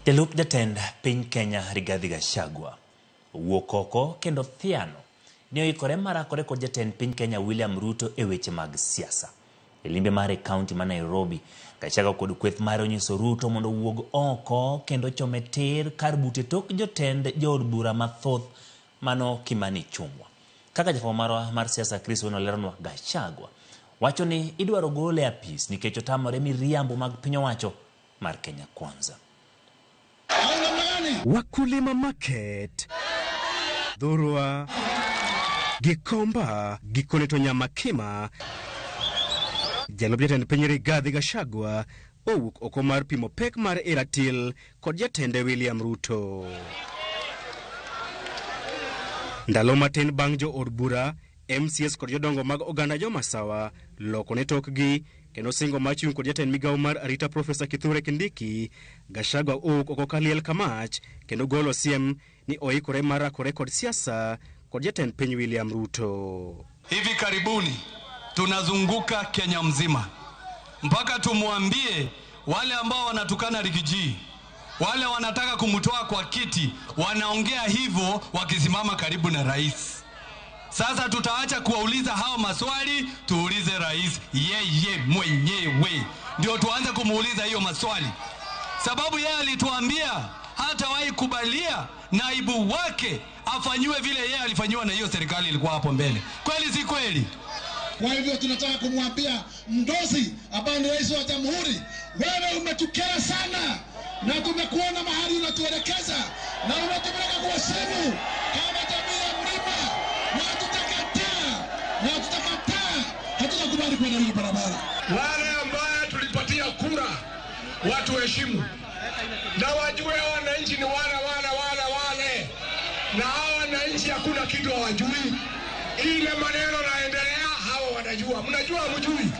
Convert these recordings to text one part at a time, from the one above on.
Jalup jatend piny Kenya Rigathi Gachagua owuok oko kendo thiano ni oikore mar rakore kod jatend piny Kenya William Ruto e weche mag siasa. E limbe mare e kaunti ma Nairobi, Gachagua kod kweth mare onyiso Ruto mondo owuog oko kendo chome tir kar bute tok jotend jood bura mathoth mano Kimani Ichung'wa. Kaka jafwambo marwa mar siasa Chris Owino leronwa, Gachagua wacho ni idwaro gole e apis nikech otamore miriambo mag piny owacho mar Kenya Kwanza. Wakulima Market, Dhurwa, Gikomba, gikone to Nyamakima. Jalup jatend piny Rigathi Gachagua owuok oko mar pimo pek mar e ratil kod jatende William Ruto. Ndalo matin bang' jo od bura, MCAs kod jodongo mag oganda jomasawa loko ne tokgi kendo singo mar chung' kod jatend migawo mar arita Profesa Kithure Kindiki, Gachagua owuok oko kaliel kamach kendo golo siem ni oikore mar rakore kod siasa kod jatend piny William Ruto. Hivi karibuni tunazunguka Kenya mzima mpaka tumwambie wale ambao wanatukana Riggy G, wale wanataka kumtoa kwa kiti, wanaongea hivyo wakisimama karibu na rais. Sasa tutaacha kuwauliza hao maswali, tuulize rais yeye mwenyewe, ndio tuanze kumuuliza hiyo maswali, sababu yeye alituambia hatawahi kubalia naibu wake afanyiwe vile yeye alifanyiwa na hiyo serikali ilikuwa hapo mbele. Kweli si kweli? Kwa hivyo tunataka kumwambia Mdosi ambaye ni rais wa jamhuri, wewe umetukera sana na tumekuona mahali unatuelekeza na unatupeleka kwa simu kama jamii ya mlima, na tutakataa na tutakataa, hatutakubali kwenda hiyo barabara. Wale ambaye tulipatia kura watu heshimu na wajue wananchi ni wale wale wale wale, na hawa wananchi hakuna kitu hawajui. Ile maneno naendelea hawa wanajua. Mnajua hamjui?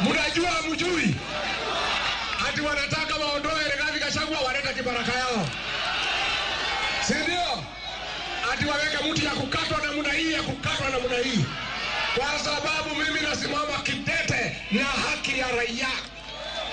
Mnajua hamjui? Ati wanataka waondoe Rigathi Gachagua waleta kibaraka yao, si ndio? Ati waweke mtu ya kukatwa namna hii, ya kukatwa namna hii, kwa sababu mimi nasimama kidete na haki ya raia,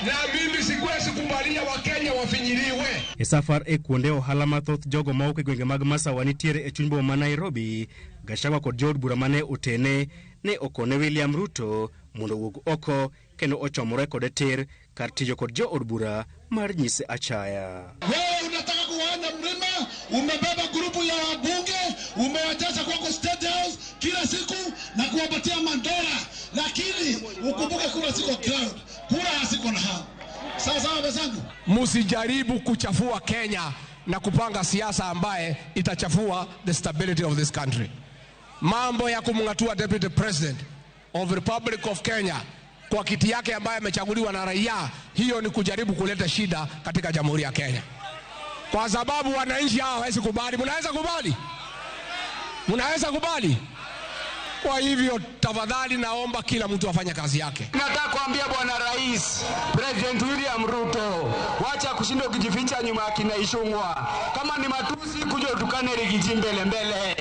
na mimi siwezi kubalia Wakenya wafinyiliwe. E safar e kuonde ohala mathoth jogo mawuok e gwenge mag Masawa nitiere e chuny boma ma Nairobi, Gachagua kod jood bura mane otene ne okone William Ruto mondo owuog oko kendo ochomore kode tir kar tiyo kod jood bura mar nyise achaya. Wewe unataka kuona mlima, umebeba grupu ya wabunge, umewajaza kwako State House kila siku na kuwapatia madola, lakini ukumbuke kura ziko ground, kura haziko na hao. Sawa sawa, wenzangu, msijaribu kuchafua Kenya na kupanga siasa ambaye itachafua the stability of this country. Mambo ya kumng'atua Deputy President of Republic of Kenya kwa kiti yake ambaye amechaguliwa na raia, hiyo ni kujaribu kuleta shida katika Jamhuri ya Kenya, kwa sababu wananchi hawa hawezi kubali. Mnaweza kubali? Mnaweza kubali? Kwa hivyo tafadhali, naomba kila mtu afanye kazi yake. Nataka kuambia bwana rais, President William Ruto, wacha kushinda ukijificha nyuma ya kina Ichung'wa. Kama ni matusi, kuja utukane Riggy G mbele mbele.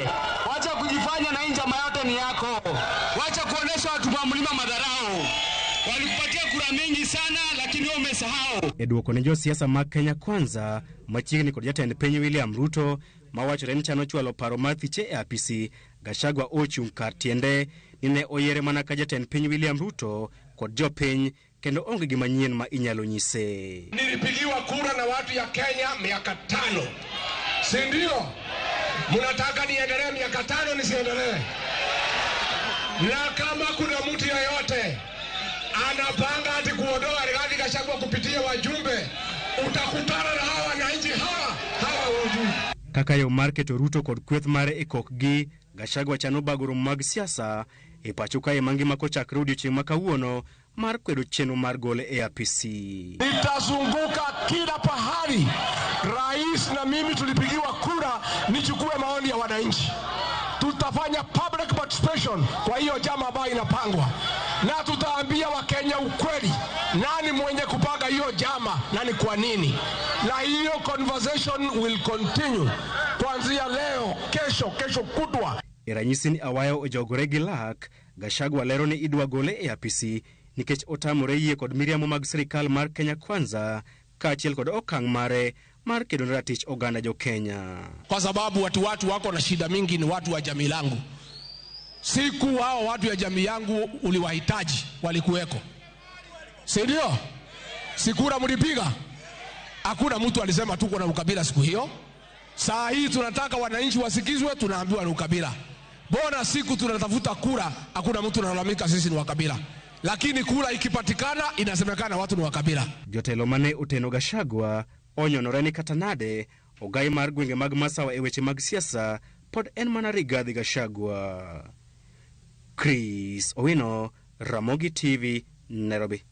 Wacha kujifanya na hii njama yote ni yako. Wacha kuonesha watu wa mlima madharau. Walikupatia kura mingi sana, lakini wewe umesahau. E duoko ne josiasa mag Kenya Kwanza machiegni kod jatend piny William Ruto mawachore ni chano chwalo paro mar thiche e apisi, Gachagua ochung' kar tiende ni ne oyiere mana ka jatend piny William Ruto kod jopiny kendo onge gima nyien ma inyalo nyise. Nilipigiwa kura na watu ya Kenya miaka 5, si ndio? Mnataka niendelee miaka 5 nisiendelee? Na kama kuna mtu yeyote anapanga ati kuondoa Rigathi Gachagua kupitia wajumbe, utakutana na hawa wananchi hawa hawa wajui. Kaka yo mar keto Ruto kod kweth mare e kokgi, Gachagua chano bago romo mag siasa e pacho kae mangima kochakre odiochieng' ma kawuono mar kwedo chenro mar gole e apisi. Nitazunguka kila pahali. Rais na mimi tulipigiwa kura nichukue maoni ya wananchi. Tutafanya public participation kwa hiyo chama ambayo inapangwa, na tutaambia Wakenya ukweli, nani mwenye kupanga hiyo chama na ni kwa nini. Na hiyo conversation will continue kuanzia leo, kesho, kesho kutwa. E ranyisi ni awayo ojogore gi lak, Gachagua lero ni idwa gole e apisi nikech otamore yie kod miriambo mag sirikal mar Kenya Kwanza kaachiel kod okang' mare mar kedo ne ratich oganda jo Kenya. Kwa sababu watu wako na shida mingi, ni watu wa jamii langu. Siku hao watu ya jamii yangu uliwahitaji, walikuweko, si ndio? Si kura mlipiga? Hakuna mtu alisema tuko na ukabila siku hiyo. Saa hii tunataka wananchi wasikizwe, tunaambiwa ni ukabila. Mbona siku tunatafuta kura hakuna mtu analalamika sisi ni wakabila, lakini kura ikipatikana inasemekana watu ni wakabila. Jotelo mane oteno Gachagua onyonore ni kata nade ogai mar gwenge mag Masawa e weche mag siasa pod en mana Rigathi Gachagua. Chris Owino, Ramogi TV, Nairobi.